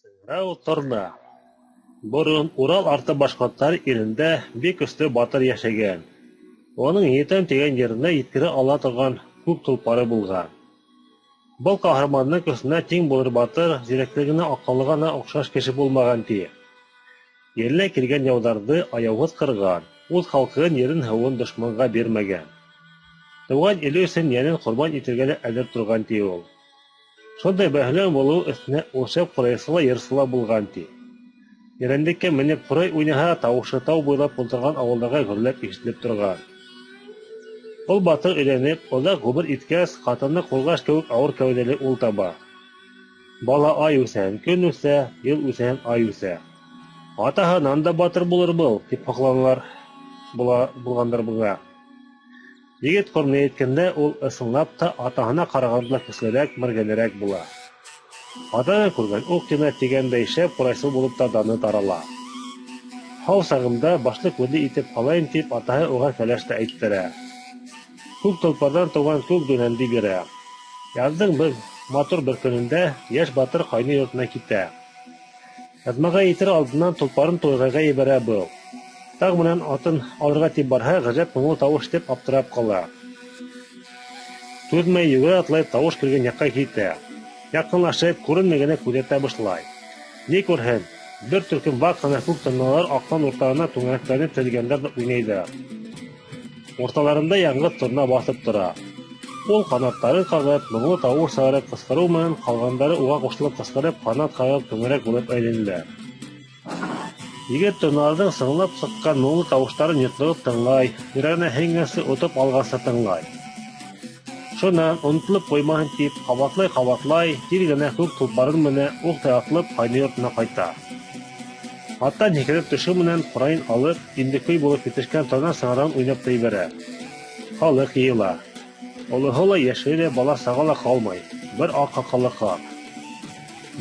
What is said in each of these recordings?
Сыңрау торна. Борон Урал арты башҡорттар илендә бик көслө батыр йәшәгән. Уның етәм тигән еренә еткерә ала торған күк толпары булған. Был ҡаһармандың көсөнә тиң булыр батыр, зирәклегенә, аҡыллығына оҡшаш кеше булмаған, ти. Еленә килгән яуҙарҙы аяуһыҙ ҡырған, үҙ халҡын, ерен-һыуын дошманға бирмәгән. Тыуған иле өсөн йәнен ҡорбан итергә лә әҙер торған, ти ул. Шундай бәһлеүән булыуы өҫтөнә ул шәп ҡурайсы ла, йырсы ла булған, ти. Ерәндеккә менеп ҡурай уйнаһа, тауышы тау буйлап ултырған ауылдарға гөрләп ишетелеп торған. Был батыр өйләнеп, оҙаҡ ғүмер иткәс, ҡатыны ҡурғаш кеүек ауыр кәүҙәле ул таба. Бала ай үҫәһен көн үҫә, йыл үҫәһен ай үҫә. Атаһынан да батыр булыр был, тип һоҡланалар була булғандар быңа. Егет ҡорона еткәндә ул ысынлап та атаһына ҡарағанда ла көслөрәк, мәргәнерәк була. Атанан күргән уҡ янә тигәндәй шәп ҡурайсы булып та даны тарала. Һау сағында башлы-күҙле итеп ҡалайым тип, атаһы уға кәләш тә әйттерә. Күк толпарҙан тыуған күк дүнәнде бирә. Яҙҙың бер матур бер көнөндә йәш батыр ҡайны йортона китә. Яҙмаға етер алдынан толпарын турғайға ебәрә был. Таң менән атын алырға тип барһа, ғәжәп моңло тауыш ишетеп аптырап ҡала. Түҙмәй, йүгерә атлай тауыш килгән яҡҡа китә. Яҡынлашып, күренмәй генә күҙәтә башлай. Ни күрһен, бер төркөм ваҡ ҡына күк торналар аҡлан уртаһына түңәрәкләнеп теҙелгәндәр ҙә уйнайҙар. Урталарында яңғыҙ торна баҫып тора. Ул ҡанаттарын ҡағып, моңло тауыш сығарып ҡысҡырыу менән ҡалғандары уға ҡушылып ҡысҡырып, ҡанат ҡағып түңәрәк булып әйләнәләр. Егет торналарҙың сыңлап сыҡҡан моңло тауыштарын йотлоғоп тыңлай, йөрәгенә һеңгәнсе, отоп алғансы тыңлай. Шунан, онотолоп ҡуймаһын тип, ҡабатлай-ҡабатлай, тиҙ генә күк толпарын менә, уҡтай атылып ҡайны йортона ҡайта. Аттан һикереп төшөү менән ҡурайын алып, инде көй булып етешкән торна сыңрауын уйнап та ебәрә. Халыҡ йыйыла. Олоһо ла, йәше лә, бала-саға ла ҡалмай, бер аҡ һаҡаллы ҡарт: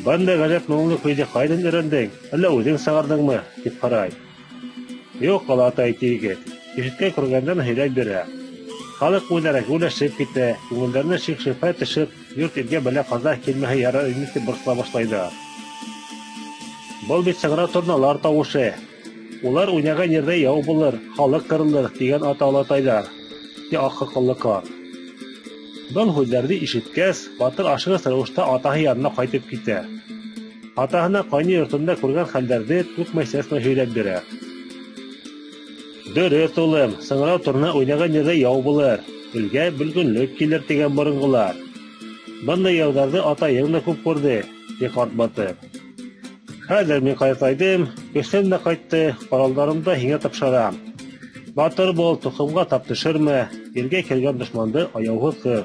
«Бындай ғәжәп моңло көйҙө ҡайҙан өйрәндең, әллә үҙең сығарҙыңмы?» — тип һорай. «Юҡ, олатай», — ти егет, ишеткән-күргәндәрен һөйләп бирә. Халыҡ үҙ-ара геүләшеп китә, күңелдәренә шик-шөбһә төшөп, йорт-илгә бәлә-ҡаза килмәһә ярар ине тип борсола башлайҙар. Был бит сыңрау торналар тауышы. Улар уйнаған ерҙә яу булыр, халыҡ ҡырылыр, тигән ата-олатайҙар, ти аҡ һаҡаллы ҡарт. Был һүҙҙәрҙе ишеткәс, батыр ашығыс рәүештә атаһы янына ҡайтып китә. Атаһына ҡайны йортонда күргән хәлдәрҙе түкмәй-сәсмәй һөйләп бирә. Дөрөҫ, улым, сыңрау торна уйнаған ерҙә яу булыр, илгә бөлгөнлөк килер тигән боронғолар. Бындай яуҙарҙы атайың да күп күрҙе, ти ҡарт батыр. Хәҙер мин ҡартайҙым, көсөм дә ҡайтты, ҡоралдарымды һиңә тапшырам. Батыр бул, тоҡомға тап төшөрмә, илгә килгән дошманды аяуһыҙ ҡыр,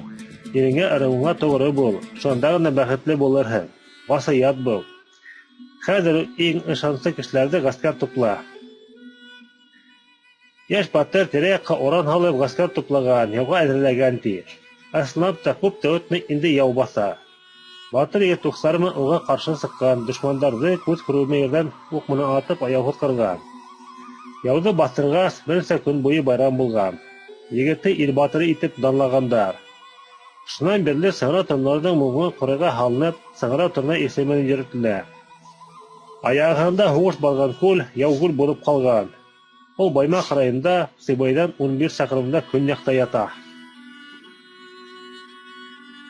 иреңә, ырыуыңа тоғро бул, шунда ғына бәхетле булырһың. Васыят был. Хәҙер иң ышаныслы кешеләрҙе ғәскәр тупла. Йәш батыр тирә-яҡҡа оран һалып ғәскәр туплаған, яуға әҙерләгән, ти. Ысынлап та, күп тә үтмәй, инде яу баҫа. Батыр егет уҡсары менән уға ҡаршы сыҡҡан, дошмандарҙы күҙ күрмәй ерҙән уҡ менән атып аяуһыҙ ҡырған. Яуҙы баҫтырғас, бер нисә көн буйы байрам булған. Егетте ил батыры итеп данлағандар. Шунан бирле сыңрау торналарҙың моңо ҡурайға һалынып, сыңрау торна исеме менән йөрөтөлә. Аяғында һуғыш барған күл Яугүл булып ҡалған. Ул Баймаҡ районында, Сибайҙан 11 саҡрымда көньяҡта ята.